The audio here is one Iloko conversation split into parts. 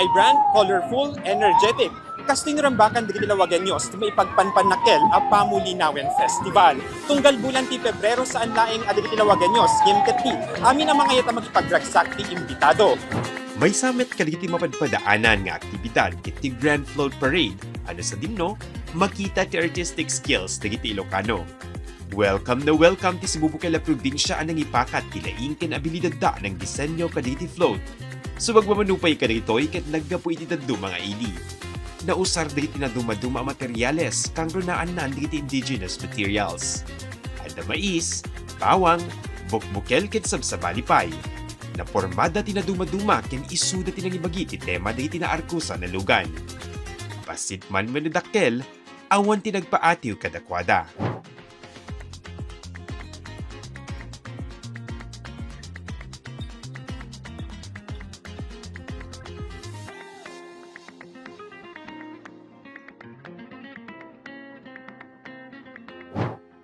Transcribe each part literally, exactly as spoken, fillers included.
Vibrant, colorful, energetic. Kastoy no rambakan dagiti Lawagueños ti maipagpanpannakkel a Pamulinawen Festival. Tunggal bulan ti Pebrero saan laeng a dagiti Lawagueños ngem ket ti amin a mangayat a makipagragsak ti imbitado. Maysa met kadagiti mapadpadaanan nga aktibidad ket ti Grand Float Parade, a no sadino, makita ti artistic skills dagiti Ilocano. Welcome na welcome ti sibubukel a probinsia a nangipakat ti laing ken abilidadda a nangdisenyo kadagiti float. Subagba mano pay kadagitoy ket naggapu iti dadduma nga ili. Nausar dagiti nadumaduma a materiales kangrunaannan dagiti indigenous materials. Adda mais, bawang, bukbukel ken sabsabali pay. Napormada ti nadumaduma ken isuda ti nangibagi ti tema dagiti naarkosan a lugan. Bassit man wenno dakkel, awan ti nagpaatiw kadakuada.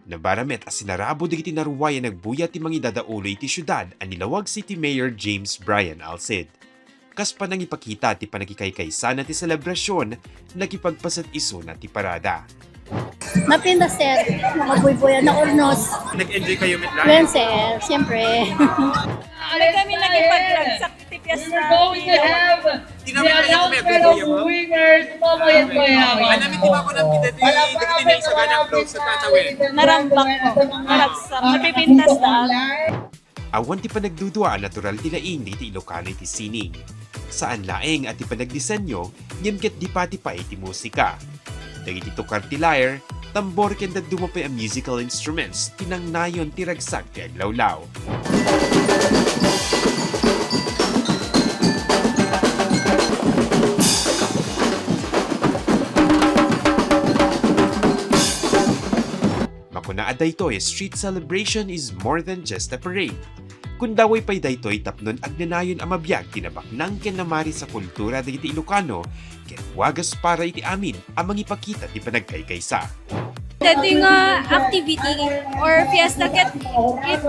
Nabara met a sinarabo dagiti naruay a nagbuya ti mangidadaolo iti siudad a ni Laoag City Mayor James Brian Alcid. Kas panangipakita ti pannakikaykaysana ti selebrasyon, nakipagpaset isuna ti parada. Napintas, sir. Mabuybuyan na ornos. Nag-enjoy kayo met laeng? Well, sir, siyempre. Kami nakipagragsak iti piyesta. We're going to have the announcement of winners mamaya-maya. Ano, may tiba ko ng pidadi, dagiti naisaganang float sa Tatawid. Narambak ko. Naragsak. Napipintas na. Awan ti panagdudua a natural ti laing dagiti Ilocano iti sining. Saan laeng a ti panagdisenyo, ngem ket di pati pay ti musika. Dagiti tukar ti lyre, tambor ken dadduma pay a musical instruments ti nangnayon ti ragsak ti aglawlaw. Makuna a daytoy a street celebration is more than just a parade. Kundaway pay daytoy tapnon agnanayon a mabiag ti nabaknang ken namaris a kultura dagiti Ilocano ket wagas para iti amin a mangipakita ti panagkaykaysa. Daytoy nga activity or fiesta ket it,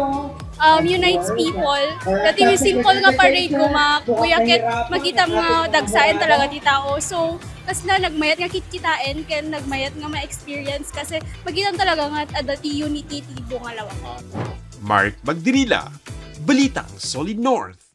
um, unites people. Daytoy nga simple nga parade, koma kuya, ket makita nga dagsaen talaga ti tao. So, kasla nagmayat nga kitkitaen ken nagmayat nga ma-experience kasi makita talaga nga adda ti unity ti Bunga Lawagan. Mark Magdirila, Balitang Solid North.